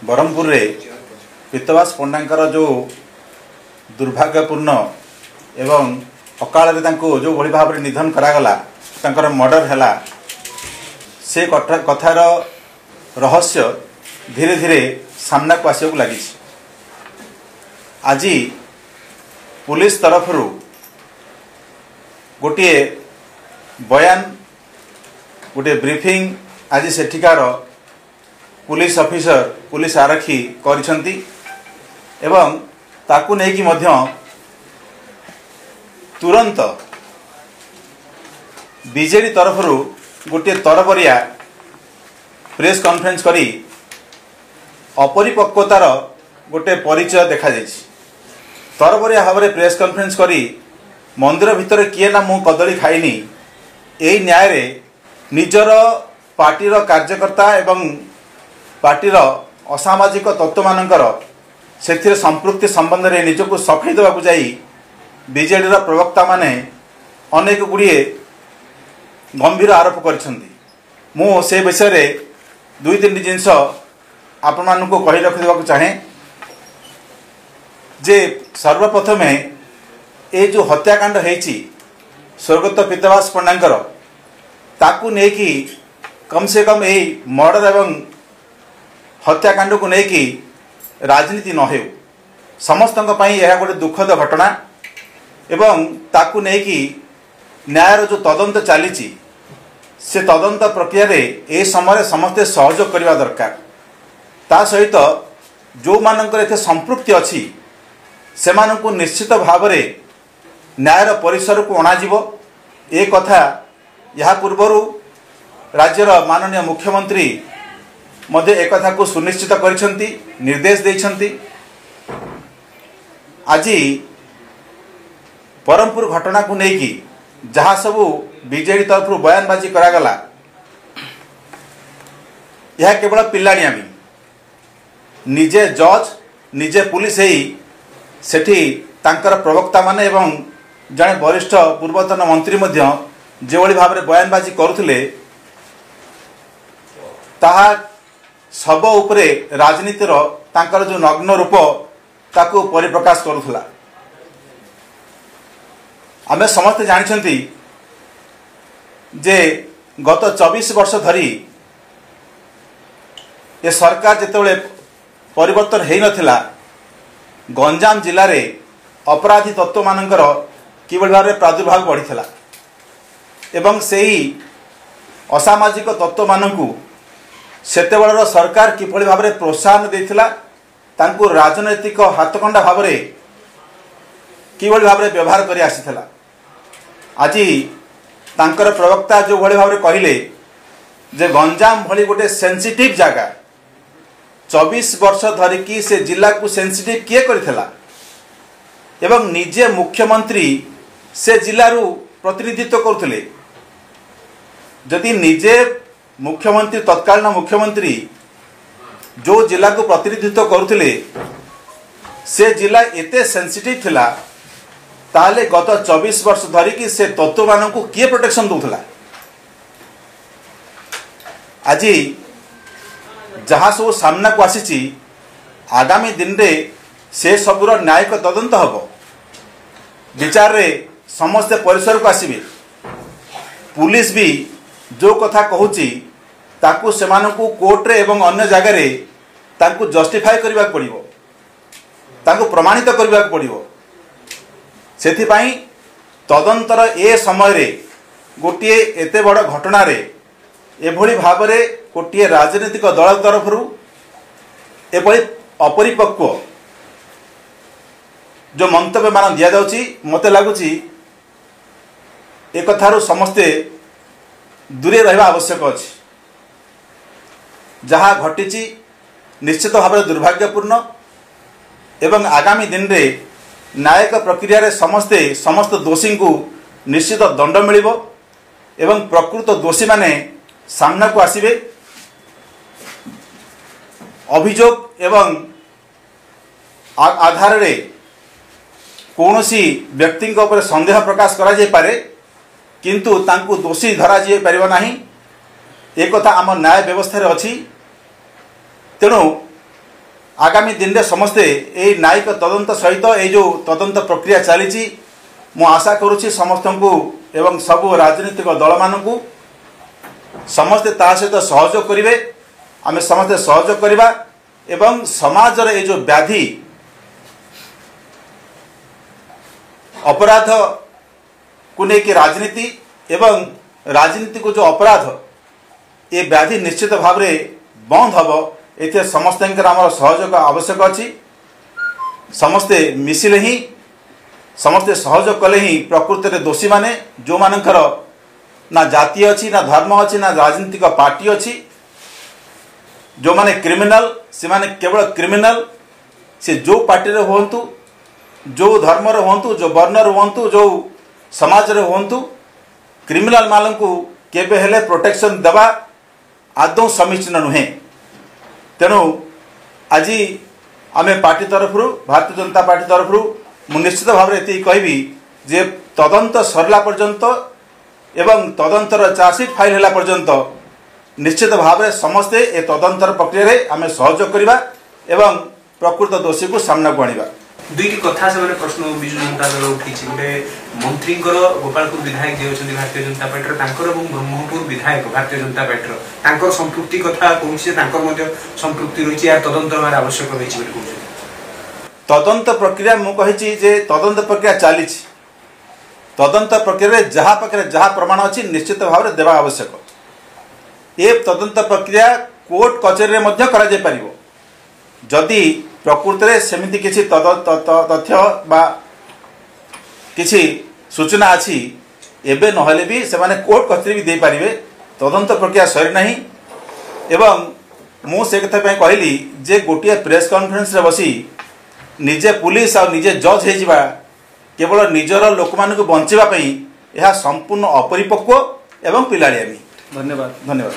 ବ୍ରହ୍ମପୁରରେ ପୀତବାସ ପଣ୍ଡାଙ୍କର ଯେଉଁ ଦୁର୍ଭାଗ୍ୟପୂର୍ଣ୍ଣ ଏବଂ ଅକାଳରେ ତାଙ୍କୁ ଯେଉଁଭଳି ଭାବରେ ନିଧନ କରାଗଲା, ତାଙ୍କର ମର୍ଡର ହେଲା, ସେ କଥାର ରହସ୍ୟ ଧୀରେ ଧୀରେ ସାମ୍ନାକୁ ଆସିବାକୁ ଲାଗିଛି। ଆଜି ପୁଲିସ ତରଫରୁ ଗୋଟିଏ ବୟାନ, ଗୋଟିଏ ବ୍ରିଫିଂ ଆଜି ସେଠିକାର ପୁଲିସ ଅଫିସର, ପୁଲିସ ଆରକ୍ଷୀ କରିଛନ୍ତି ଏବଂ ତାକୁ ନେଇକି ମଧ୍ୟ ତୁରନ୍ତ ବିଜେଡି ତରଫରୁ ଗୋଟିଏ ତରବରିଆ ପ୍ରେସ୍ କନଫରେନ୍ସ କରି ଅପରିପକ୍ୱତାର ଗୋଟେ ପରିଚୟ ଦେଖାଯାଇଛି। ତରବରିଆ ଭାବରେ ପ୍ରେସ୍ କନଫରେନ୍ସ କରି ମନ୍ଦିର ଭିତରେ କିଏ ନା ମୁଁ କଦଳୀ ଖାଇନି, ଏଇ ନ୍ୟାୟରେ ନିଜର ପାର୍ଟିର କାର୍ଯ୍ୟକର୍ତ୍ତା ଏବଂ ପାର୍ଟିର ଅସାମାଜିକ ତତ୍ତ୍ୱମାନଙ୍କର ସେଥିରେ ସମ୍ପୃକ୍ତି ସମ୍ବନ୍ଧରେ ନିଜକୁ ସଫେଇ ଦେବାକୁ ଯାଇ ବିଜେଡ଼ିର ପ୍ରବକ୍ତାମାନେ ଅନେକ ଗୁଡ଼ିଏ ଗମ୍ଭୀର ଆରୋପ କରିଛନ୍ତି। ମୁଁ ସେ ବିଷୟରେ ଦୁଇ ତିନିଟି ଜିନିଷ ଆପଣମାନଙ୍କୁ କହି ରଖିଦେବାକୁ ଚାହେଁ ଯେ ସର୍ବପ୍ରଥମେ ଏ ଯେଉଁ ହତ୍ୟାକାଣ୍ଡ ହେଇଛି ସ୍ୱର୍ଗତ ପୀତବାସ ପଣ୍ଡାଙ୍କର, ତାକୁ ନେଇକି କମ୍ ସେ କମ୍ ଏଇ ମର୍ଡର ଏବଂ ହତ୍ୟାକାଣ୍ଡକୁ ନେଇକି ରାଜନୀତି ନ ହେଉ। ସମସ୍ତଙ୍କ ପାଇଁ ଏହା ଗୋଟେ ଦୁଃଖଦ ଘଟଣା ଏବଂ ତାକୁ ନେଇକି ନ୍ୟାୟର ଯେଉଁ ତଦନ୍ତ ଚାଲିଛି ସେ ତଦନ୍ତ ପ୍ରକ୍ରିୟାରେ ଏ ସମୟରେ ସମସ୍ତେ ସହଯୋଗ କରିବା ଦରକାର। ତା ସହିତ ଯେଉଁମାନଙ୍କର ଏଥିରେ ସମ୍ପୃକ୍ତି ଅଛି ସେମାନଙ୍କୁ ନିଶ୍ଚିତ ଭାବରେ ନ୍ୟାୟର ପରିସରକୁ ଅଣାଯିବ। ଏ କଥା ଏହା ପୂର୍ବରୁ ରାଜ୍ୟର ମାନନୀୟ ମୁଖ୍ୟମନ୍ତ୍ରୀ ମଧ୍ୟ ଏକଥାକୁ ସୁନିଶ୍ଚିତ କରିଛନ୍ତି, ନିର୍ଦ୍ଦେଶ ଦେଇଛନ୍ତି। ଆଜି ବ୍ରହ୍ମପୁର ଘଟଣାକୁ ନେଇକି ଯାହା ସବୁ ବିଜେଡି ତରଫରୁ ବୟାନବାଜି କରାଗଲା, ଏହା କେବଳ ପିଲାଣିଆମି। ନିଜେ ଜଜ୍, ନିଜେ ପୁଲିସ ହେଇ ସେଠି ତାଙ୍କର ପ୍ରବକ୍ତାମାନେ ଏବଂ ଜଣେ ବରିଷ୍ଠ ପୂର୍ବତନ ମନ୍ତ୍ରୀ ମଧ୍ୟ ଯେଭଳି ଭାବରେ ବୟାନବାଜି କରୁଥିଲେ, ତାହା ଶବ ଉପରେ ରାଜନୀତିର ତାଙ୍କର ଯେଉଁ ନଗ୍ନ ରୂପ ତାକୁ ପରିପ୍ରକାଶ କରୁଥିଲା। ଆମେ ସମସ୍ତେ ଜାଣିଛନ୍ତି ଯେ ଗତ 24 ବର୍ଷ ଧରି ଏ ସରକାର ଯେତେବେଳେ ପରିବର୍ତ୍ତନ ହୋଇନଥିଲା, ଗଞ୍ଜାମ ଜିଲ୍ଲାରେ ଅପରାଧୀ ତତ୍ତ୍ୱମାନଙ୍କର କିଭଳି ଭାବରେ ପ୍ରାଦୁର୍ଭାବ ବଢ଼ିଥିଲା ଏବଂ ସେହି ଅସାମାଜିକ ତତ୍ତ୍ୱମାନଙ୍କୁ ସେତେବେଳର ସରକାର କିଭଳି ଭାବରେ ପ୍ରୋତ୍ସାହନ ଦେଇଥିଲା, ତାଙ୍କୁ ରାଜନୈତିକ ହାତକଣ୍ଡା ଭାବରେ କିଭଳି ଭାବରେ ବ୍ୟବହାର କରି ଆସିଥିଲା। ଆଜି ତାଙ୍କର ପ୍ରବକ୍ତା ଯେଉଁଭଳି ଭାବରେ କହିଲେ ଯେ ଗଞ୍ଜାମ ଭଳି ଗୋଟେ ସେନ୍ସିଟିଭ୍ ଜାଗା, 24 ବର୍ଷ ଧରିକି ସେ ଜିଲ୍ଲାକୁ ସେନ୍ସିଟିଭ୍ କିଏ କରିଥିଲା ଏବଂ ନିଜେ ମୁଖ୍ୟମନ୍ତ୍ରୀ ସେ ଜିଲ୍ଲାରୁ ପ୍ରତିନିଧିତ୍ୱ କରୁଥିଲେ। ଯଦି ନିଜେ ମୁଖ୍ୟମନ୍ତ୍ରୀ, ତତ୍କାଳୀନ ମୁଖ୍ୟମନ୍ତ୍ରୀ ଯେଉଁ ଜିଲ୍ଲାକୁ ପ୍ରତିନିଧିତ୍ୱ କରୁଥିଲେ ସେ ଜିଲ୍ଲା ଏତେ ସେନ୍ସିଟିଭ୍ ଥିଲା, ତାହେଲେ ଗତ 24 ବର୍ଷ ଧରିକି ସେ ତତ୍ତ୍ୱମାନଙ୍କୁ କିଏ ପ୍ରୋଟେକ୍ସନ୍ ଦେଉଥିଲା? ଆଜି ଯାହା ସବୁ ସାମ୍ନାକୁ ଆସିଛି, ଆଗାମୀ ଦିନରେ ସେ ସବୁର ନ୍ୟାୟିକ ତଦନ୍ତ ହେବ, ବିଚାରରେ ସମସ୍ତେ ପରିସରକୁ ଆସିବେ। ପୁଲିସ ବି ଯେଉଁ କଥା କହୁଛି ତାକୁ ସେମାନଙ୍କୁ କୋର୍ଟରେ ଏବଂ ଅନ୍ୟ ଜାଗାରେ ତାଙ୍କୁ ଜଷ୍ଟିଫାଏ କରିବାକୁ ପଡ଼ିବ, ତାଙ୍କୁ ପ୍ରମାଣିତ କରିବାକୁ ପଡ଼ିବ। ସେଥିପାଇଁ ତଦନ୍ତର ଏ ସମୟରେ ଗୋଟିଏ ଏତେ ବଡ଼ ଘଟଣାରେ ଏଭଳି ଭାବରେ ଗୋଟିଏ ରାଜନୈତିକ ଦଳ ତରଫରୁ ଏଭଳି ଅପରିପକ୍ୱ ଯେଉଁ ମନ୍ତବ୍ୟମାନ ଦିଆଯାଉଛି, ମୋତେ ଲାଗୁଛି ଏକଥାରୁ ସମସ୍ତେ ଦୂରେ ରହିବା ଆବଶ୍ୟକ ଅଛି। ଯାହା ଘଟିଛି ନିଶ୍ଚିତ ଭାବରେ ଦୁର୍ଭାଗ୍ୟପୂର୍ଣ୍ଣ ଏବଂ ଆଗାମୀ ଦିନରେ ନ୍ୟାୟିକ ପ୍ରକ୍ରିୟାରେ ସମସ୍ତ ଦୋଷୀଙ୍କୁ ନିଶ୍ଚିତ ଦଣ୍ଡ ମିଳିବ ଏବଂ ପ୍ରକୃତ ଦୋଷୀମାନେ ସାମ୍ନାକୁ ଆସିବେ। ଅଭିଯୋଗ ଏବଂ ଆଧାରରେ କୌଣସି ବ୍ୟକ୍ତିଙ୍କ ଉପରେ ସନ୍ଦେହ ପ୍ରକାଶ କରାଯାଇପାରେ, କିନ୍ତୁ ତାଙ୍କୁ ଦୋଷୀ ଧରାଯାଇପାରିବ ନାହିଁ। ଏକଥା ଆମ ନ୍ୟାୟ ବ୍ୟବସ୍ଥାରେ ଅଛି। ତେଣୁ ଆଗାମୀ ଦିନରେ ସମସ୍ତେ ଏଇ ନ୍ୟାୟିକ ତଦନ୍ତ ସହିତ ଏଇ ଯେଉଁ ତଦନ୍ତ ପ୍ରକ୍ରିୟା ଚାଲିଛି, ମୁଁ ଆଶା କରୁଛି ସମସ୍ତଙ୍କୁ ଏବଂ ସବୁ ରାଜନୈତିକ ଦଳମାନଙ୍କୁ ସମସ୍ତେ ତା ସହିତ ସହଯୋଗ କରିବେ। ଆମେ ସମସ୍ତେ ସହଯୋଗ କରିବା ଏବଂ ସମାଜର ଏଇ ଯେଉଁ ବ୍ୟାଧି ଅପରାଧକୁ ନେଇକି ରାଜନୀତି ଏବଂ ରାଜନୀତିକୁ ଯେଉଁ ଅପରାଧ, ଏ ବ୍ୟାଧି ନିଶ୍ଚିତ ଭାବରେ ବନ୍ଦ ହେବ। ଏଥିରେ ସମସ୍ତଙ୍କର ଆମର ସହଯୋଗ ଆବଶ୍ୟକ ଅଛି। ସମସ୍ତେ ମିଶିଲେ ହିଁ, ସମସ୍ତେ ସହଯୋଗ କଲେ ହିଁ ପ୍ରକୃତରେ ଦୋଷୀମାନେ, ଯେଉଁମାନଙ୍କର ନା ଜାତି ଅଛି, ନା ଧର୍ମ ଅଛି, ନା ରାଜନୈତିକ ପାର୍ଟି ଅଛି, ଯେଉଁମାନେ କ୍ରିମିନାଲ, ସେମାନେ କେବଳ କ୍ରିମିନାଲ। ସେ ଯେଉଁ ପାର୍ଟିରେ ହୁଅନ୍ତୁ, ଯେଉଁ ଧର୍ମର ହୁଅନ୍ତୁ, ଯେଉଁ ବର୍ଣ୍ଣର ହୁଅନ୍ତୁ, ଯେଉଁ ସମାଜରେ ହୁଅନ୍ତୁ, କ୍ରିମିନାଲମାନଙ୍କୁ କେବେ ହେଲେ ପ୍ରୋଟେକ୍ସନ୍ ଦେବା ଆଦୌ ସମୀଚୀନ ନୁହେଁ। ତେଣୁ ଆଜି ଆମେ ପାର୍ଟି ତରଫରୁ, ଭାରତୀୟ ଜନତା ପାର୍ଟି ତରଫରୁ ମୁଁ ନିଶ୍ଚିତ ଭାବରେ ଏତିକି କହିବି ଯେ ତଦନ୍ତ ସରିଲା ପର୍ଯ୍ୟନ୍ତ ଏବଂ ତଦନ୍ତର ଚାର୍ଜସିଟ୍ ଫାଇଲ୍ ହେଲା ପର୍ଯ୍ୟନ୍ତ ନିଶ୍ଚିତ ଭାବରେ ସମସ୍ତେ ଏ ତଦନ୍ତର ପ୍ରକ୍ରିୟାରେ ଆମେ ସହଯୋଗ କରିବା ଏବଂ ପ୍ରକୃତ ଦୋଷୀକୁ ସାମ୍ନାକୁ ଆଣିବା। ଦୁଇଟି କଥା ସେମାନେ ପ୍ରଶ୍ନ ବିଜୁ ଜନତା ଦଳ ଉଠେଇଛି। ଗୋଟେ ମନ୍ତ୍ରୀଙ୍କର, ଗୋପାଳପୁର ବିଧାୟକ ଯିଏ ଅଛନ୍ତି ଭାରତୀୟ ଜନତା ପାର୍ଟିର ତାଙ୍କର, ଏବଂ ବ୍ରହ୍ମପୁର ବିଧାୟକ ଭାରତୀୟ ଜନତା ପାର୍ଟିର ତାଙ୍କର ସମ୍ପୃକ୍ତି କଥା କହୁଛି ଯେ ତାଙ୍କର ମଧ୍ୟ ସମ୍ପୃକ୍ତି ରହିଛି, ଏହାର ତଦନ୍ତ ହେବାର ଆବଶ୍ୟକ ରହିଛି ବୋଲି କହୁଛନ୍ତି। ତଦନ୍ତ ପ୍ରକ୍ରିୟା, ମୁଁ କହିଛି ଯେ ତଦନ୍ତ ପ୍ରକ୍ରିୟା ଚାଲିଛି। ତଦନ୍ତ ପ୍ରକ୍ରିୟାରେ ଯାହା ପାଖରେ ଯାହା ପ୍ରମାଣ ଅଛି ନିଶ୍ଚିତ ଭାବରେ ଦେବା ଆବଶ୍ୟକ। ଏ ତଦନ୍ତ ପ୍ରକ୍ରିୟା କୋର୍ଟ କଚେରୀରେ ମଧ୍ୟ କରାଯାଇପାରିବ। ଯଦି ପ୍ରକୃତରେ ସେମିତି କିଛି ତଥ୍ୟ ବା କିଛି ସୂଚନା ଅଛି, ଏବେ ନହେଲେ ବି ସେମାନେ କୋର୍ଟ କଚେରୀ ବି ଦେଇପାରିବେ। ତଦନ୍ତ ପ୍ରକ୍ରିୟା ସରିନାହିଁ ଏବଂ ମୁଁ ସେ କଥା ପାଇଁ କହିଲି ଯେ ଗୋଟିଏ ପ୍ରେସ୍ କନଫରେନ୍ସରେ ବସି ନିଜେ ପୁଲିସ ଆଉ ନିଜେ ଜଜ୍ ହେଇଯିବା କେବଳ ନିଜର ଲୋକମାନଙ୍କୁ ବଞ୍ଚିବା ପାଇଁ, ଏହା ସମ୍ପୂର୍ଣ୍ଣ ଅପରିପକ୍ୱ ଏବଂ ପିଲାଳିଆମି। ଧନ୍ୟବାଦ। ଧନ୍ୟବାଦ।